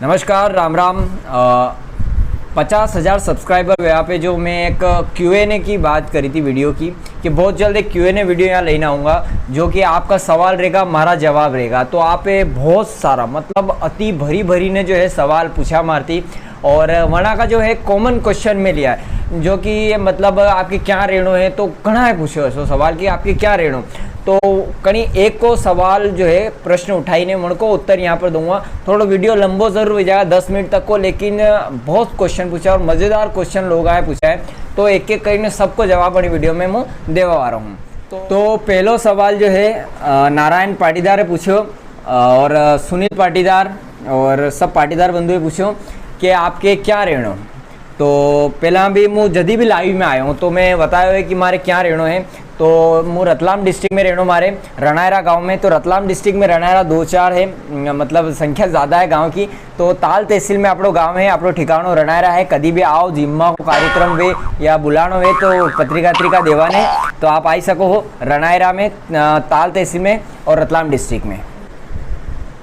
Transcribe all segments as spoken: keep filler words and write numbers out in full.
नमस्कार, राम राम। अ, पचास हजार subscriber हुआ पे जो मैं एक Q and A की बात करी थी video की, कि बहुत जल्द एक Q and A video यहाँ लेने आऊँगा, जो कि आपका सवाल रहेगा, हमारा जवाब रहेगा। तो आप ये बहुत सारा, मतलब, अति भरी भरी ने जो है सवाल पूछा मारती, और वणा का जो है common question में लिया है, जो कि ये, मतलब, आपके क्या रेणो है, तो घणा है पूछो ऐसो सवाल कि आपके क्या रेणो। तो कणी एक को सवाल जो है, प्रश्न उठाई ने उनको उत्तर यहाँ पर दूंगा। थोड़ो video लंबो जरूर हो जाएगा, दस मिनट तक को, लेकिन बहुत question पूछा और मजेदार question लोग आए पूछा है, तो एक एक करीने सबको जवाब बड़ी video में मैं देवा वाला हूँ। तो, तो पहलो सवाल जो है, अ, नारायण पाटीदार है पूछो, अ, और, अ, सुनील पाटीदार और सब पाटीदार बंधुए पूछो कि आपके क्या रेणो। तो पहला भी मु जदी भी live में आयो हूँ तो मैं बतायो है कि मारे क्या रेणो है। तो मु रतलाम district में रेणो, मारे रणायरा गांव में। तो रतलाम district में रणायरा दो चार है, न-, मतलब संख्या ज़्यादा है गांव की। तो ताल तहसील में आपणो गांव है, आपणो ठिकाणो रणायरा है। कदी भी आओ, जिम्मा को कार्यक्रम वे या बुलाणो वे तो पत्रिका, पत्रिका देवा ने तो आप आई सको हो रणायरा में, अ, ताल तहसील में और रतलाम district में।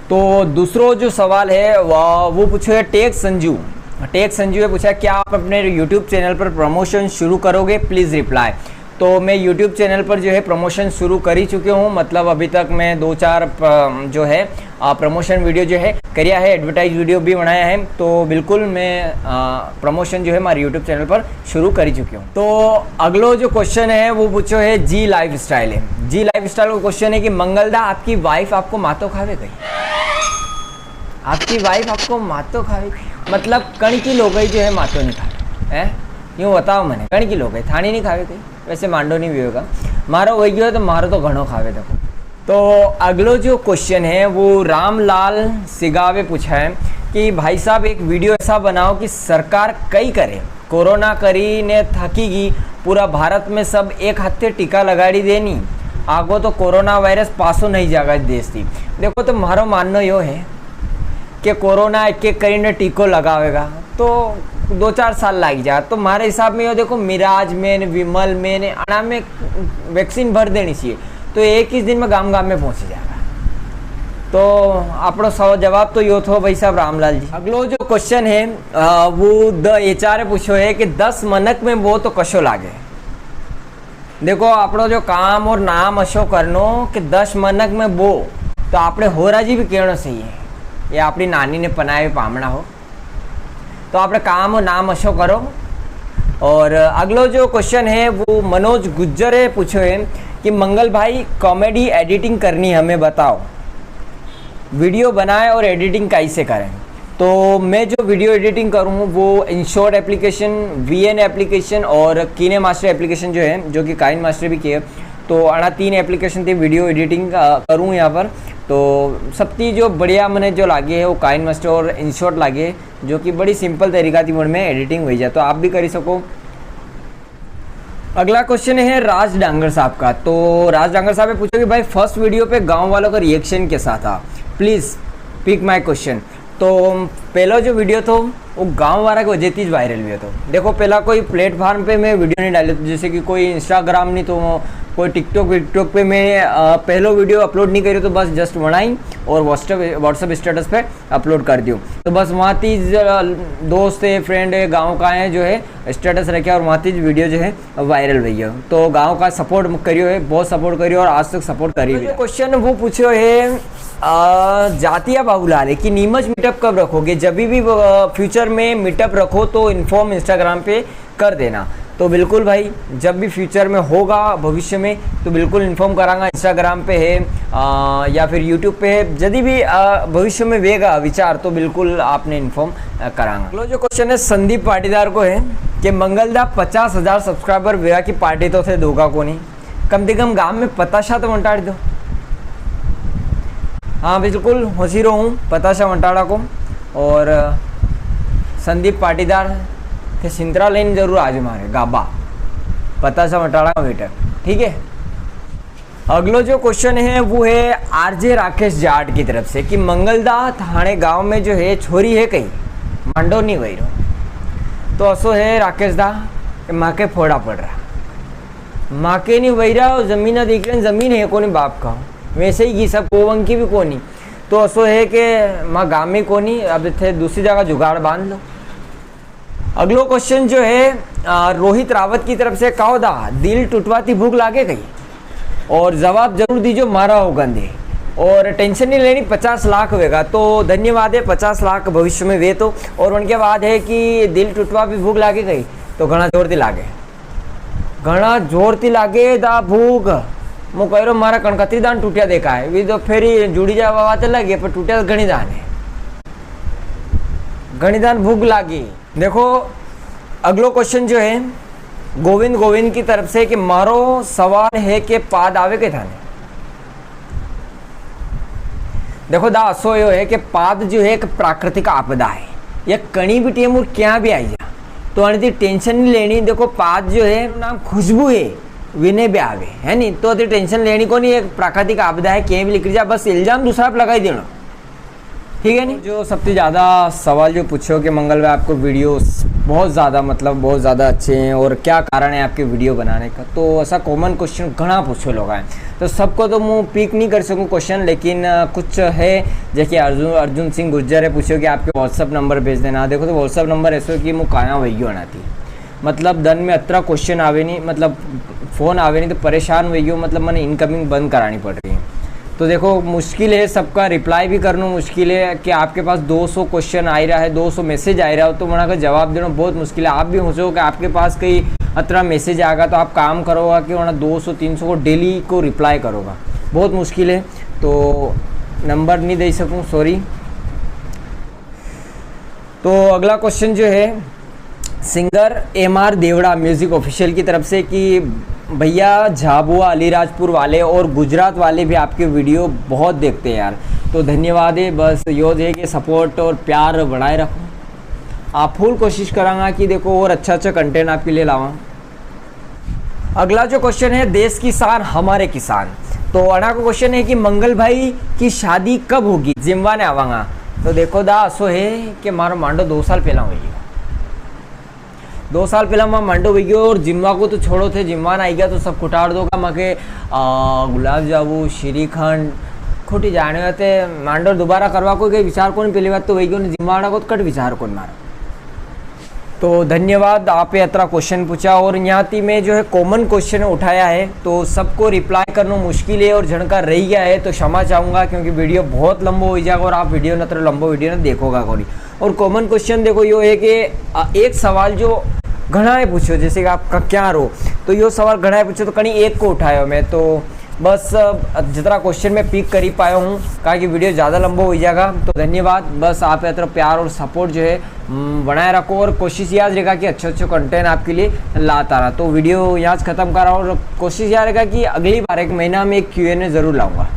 तो दूसरो जो सवाल है, वा-, वो पूछो है टेक संजू। टेक संजू है पूछा, "क्या आप अपने YouTube channel पर promotion शुरू करोगे? Please reply।" तो मैं YouTube channel पर जो है promotion शुरू कर ही चुके हूँ, मतलब अभी तक मैं दो चार प-, जो है, अ, promotion video जो है करिया है, advertise video भी बनाया है, तो बिल्कुल मैं, अ, promotion जो है हमारे YouTube channel पर शुरू कर ही चुके हूँ। तो अगलो जो question है वो पूछो है जी लाइफस्टाइल है। जी लाइफस्टाइल को question है कि मंगलदा, आपकी wife आपको मातो खावे गई? आपकी wife आपको मातो खावे गई? मतलब कण की लोगई जो है मातो नहीं खावे, हैं? यूं बताओ मने, कण की लोगई थानी नहीं खावे गई? वैसे मांडो नहीं भी होगा, मारो वही गयो तो मारो तो घणो खावे। देखो, तो अगलो जो question है वो रामलाल सिगावे पूछा है कि भाई साहब, एक video ऐसा बनाओ कि सरकार कई करे, कोरोना करी ने थकी गई, पूरा भारत में सब एक हाथे टीका लगाड़ी देनी, आगो तो कोरोना virus पासो नहीं जागा देश थी। देखो, तो मारो माननो यो है कि कोरोना एक एक करीने टीको लगावेगा तो दो चार साल लाग जा। तो मारे हिसाब में यो देखो, मिराज में ने, विमल में ने, अणा में vaccine भर देनी चाहिए, तो एक ही दिन में गाम गाम में पहुंची जाएगा। तो आपणो सव-, जवाब तो यो थो भाई साहब रामलाल जी। अगलो जो question है, अ, वो द एचआर पूछो है कि दस मनक में बो तो कशो लागे? देखो, आपणो जो काम और नाम अशो करनो कि दस मनक में बो, तो आपणे होरा जी भी कहणो सही है, ये आपणी नानी ने पनाए पामणा हो, तो आपणे काम और नाम अशो करो। और अगलो जो question है वो मनोज गुज्जर है पूछो है कि मंगल भाई, comedy editing करनी हमें बताओ, video बनाए और editing कैसे करें। तो मैं जो video editing करूँ वो InShot application, वीएन application और KineMaster application जो है, जो कि KineMaster भी किए, तो अणा तीन application थी video editing, अ, करूँ यहाँ पर। तो सबती जो बढ़िया मने जो लागे है वो KineMaster और InShot लागे, जो कि बड़ी simple तरीका थी उनमें editing हुई जाए, तो आप भी करी सको। अगला question है राज डांगर साहब का। तो राज डांगर साहब ने पूछो कि भाई, first video पे गांव वालों का reaction कैसा था? Please pick my question। तो पहला जो video थो वो गांव वाला की वजह थी viral हुआ थो। देखो, पहला कोई platform पे मैं video नहीं डाली थी, जैसे कि कोई Instagram नहीं तो कोई TikTok, TikTok पे मैं, अ, पहलो video upload नहीं करी, तो बस just बनाई और WhatsApp, WhatsApp status पे upload कर दियो। तो बस वहाँ थी ज-, दोस्त है, friend है, गांव का है, जो है status रखे और वहाँ थी video जो है viral हुई है। तो गांव का support करियो है, बहुत support करियो और आज तक support करी भी। Question वो पूछो है, अ, जातिया बाबूलाल है कि नीमच meetup कब रखोगे? जब भी, अ, future में meetup रखो तो inform Instagram पे कर देना। तो बिल्कुल भाई, जब भी future में होगा, भविष्य में, तो बिल्कुल inform करांगा। Instagram पे है, अ, या फिर YouTube पे है, जदी भी, अ, भविष्य में वेगा विचार, तो बिल्कुल आपने inform, अ, करांगा। अगलो जो question है संदीप पाटीदार को है कि मंगलदा, पचास हजार subscriber वेगा की party तो थे दोगा कोनी, कम से कम गांव में पताशा तो बंटाड़ दो। हाँ, बिल्कुल होशी रो हूँ पताशा बंटाड़ा को। और संदीप पाटीदार थे सिंतरा लेने जरूर आज मारे गाबा पताशा बंटाड़ा का वेटर, ठीक है। अगलो जो question है वो है आरजे राकेश जाट की तरफ से कि मंगलदा, थाने गांव में जो है छोरी है कहीं, मांडो नहीं वही रो। तो असो है राकेश दा कि माँ के फोड़ा पड़ रहा, माँ के नहीं वही रहा, जमीन देख रहे, जमीन है कोनी बाप का, वैसे ही की सब कोवंकी भी कोनी। तो असो है कि मां गामी कोनी, अब थे दूसरी जगह जुगाड़ बांध लो। अगलो क्वेश्चन जो है, अ, रोहित रावत की तरफ से, "काओ दा, दिल टूटवा ती भूख लागे कई?" और जवाब जरूर दीजो, मारा हो गंदे। और टेंशन नहीं लेनी, पचास लाख होगा। तो धन्यवाद है, पचास लाख भविष्य में वे तो। और उनके बाद है कि दिल टूटवा भी भूख लागे कई? तो घणा जोर ती लागे, घणा जोर ती लागे दा भूख। मु कह रो, मारा कणकतरी दान टूटिया देखा है, वी तो फेरी जुड़ी जावा वाते लगे, पर टूटिया तो घणी दान है, घणी दान भूख लागी। देखो, अगलो क्वेश्चन जो है गोविंद, गोविंद की तरफ से कि मारो सवाल है कि पाद आवे के थाने? देखो दा, असो यो है कि पाद जो है एक प्राकृतिक आपदा है, या कणी भी टेम और क्या भी आई जा, तो अणी ती टेंशन नहीं लेनी। देखो, पाद जो है नाम खुशबू है, विने भी आवे, है नी? तो अति टेंशन लेनी कोनी, एक प्राकृतिक आपदा है, कहीं भी निकल जा, बस इल्जाम दूसरा पे लगाई देना। ठीक है नी? जो सबसे ज़्यादा सवाल जो पूछो कि मंगल भाई, आपको वीडियोस बहुत ज़्यादा, मतलब, बहुत ज़्यादा अच्छे हैं और क्या कारण है आपके वीडियो बनाने का, तो ऐसा कॉमन क्वेश्चन घणा पूछो लोग हैं, तो सबको तो मु पिक नहीं कर सकूँ क्वेश्चन, लेकिन अ, कुछ है, जैसे अर्जुन, अर्जुन सिंह गुर्जर है, पूछो कि आपके WhatsApp नंबर भेज देना। देखो, तो WhatsApp नंबर ऐसो कि मु काया वही होना थी, मतलब, दन में अतरा क्वेश्चन आवे नहीं, मतलब, फोन आवे नहीं, तो परेशान हुई गयो, मतलब, मैंने इनकमिंग बंद करानी पड़ रही है। तो देखो, मुश्किल है, सबका रिप्लाई भी करना मुश्किल है कि आपके पास दो सौ क्वेश्चन आ रहा है, दो सौ मैसेज आ रहा हो, तो वहाँ का जवाब देना बहुत मुश्किल है। आप भी सोचो कि आपके पास कई अतरा मैसेज आएगा, तो आप काम करोगा कि वहाँ दो सौ तीन सौ को डेली को रिप्लाई करोगा, बहुत मुश्किल है। तो नंबर नहीं दे सकूँ, सॉरी। तो अगला क्वेश्चन जो है, singer M R Devda music official की तरफ से कि भैया, झाबुआ, अलीराजपुर वाले और गुजरात वाले भी आपके वीडियो बहुत देखते हैं यार, तो धन्यवाद है। बस यो है कि सपोर्ट और प्यार बनाए रखो, आप फुल कोशिश करांगा कि देखो और अच्छा अच्छा कंटेंट आपके लिए लावां। अगला जो क्वेश्चन है, देश की शान हमारे किसान। तो अणा को क्वेश्चन है कि मंगल भाई की शादी कब होगी, जिमवा ने आवांगा। तो देखो दा, असो है कि मारो मांडो दो साल पहला हुई गयो, दो साल पहला मां मांडो हुई गयो और जिमवा को तो छोड़ो थे, जिमवा ना आई गया तो सब खुटाड़ दोगा। मां के, आ, गुलाब जामुन, श्रीखंड, खोटी जाने होते मांडो दोबारा करवा को कई विचार कोनी, पहली बात तो हुई गयो ने, जिमवाना को तो कट विचार कोनी मारा। तो धन्यवाद, आपे अतरा क्वेश्चन पूछा और यहाँ ती मैं जो है कॉमन क्वेश्चन उठाया है, तो सबको रिप्लाई करना मुश्किल है और झणका रह गया है तो क्षमा चाहूँगा, क्योंकि वीडियो बहुत लंबो हो जाएगा और आप वीडियो न अतरो लंबो वीडियो न देखोगा कोनी। और कॉमन क्वेश्चन देखो यो है कि, अ, एक सवाल जो घणा है पूछो, जैसे कि आप क-, क्या रो, तो यो सवाल घणा है पूछो, तो कणी एक को उठायो मैं, तो बस, अ, जितना क्वेश्चन मैं पिक करी पाया हूँ, काहे कि वीडियो ज़्यादा लंबो हो जाएगा। तो धन्यवाद, बस आप अतरो प्यार और सपोर्ट जो है, हम्म, बनाए रखो और कोशिश याज रहेगा कि अच्छो अच्छो कंटेंट आपके लिए लाता रहा। तो वीडियो यहाँ से खत्म करा और कोशिश याज रहेगा कि अगली बार एक महीना में एक क्यू एन ए जरूर लाऊंगा।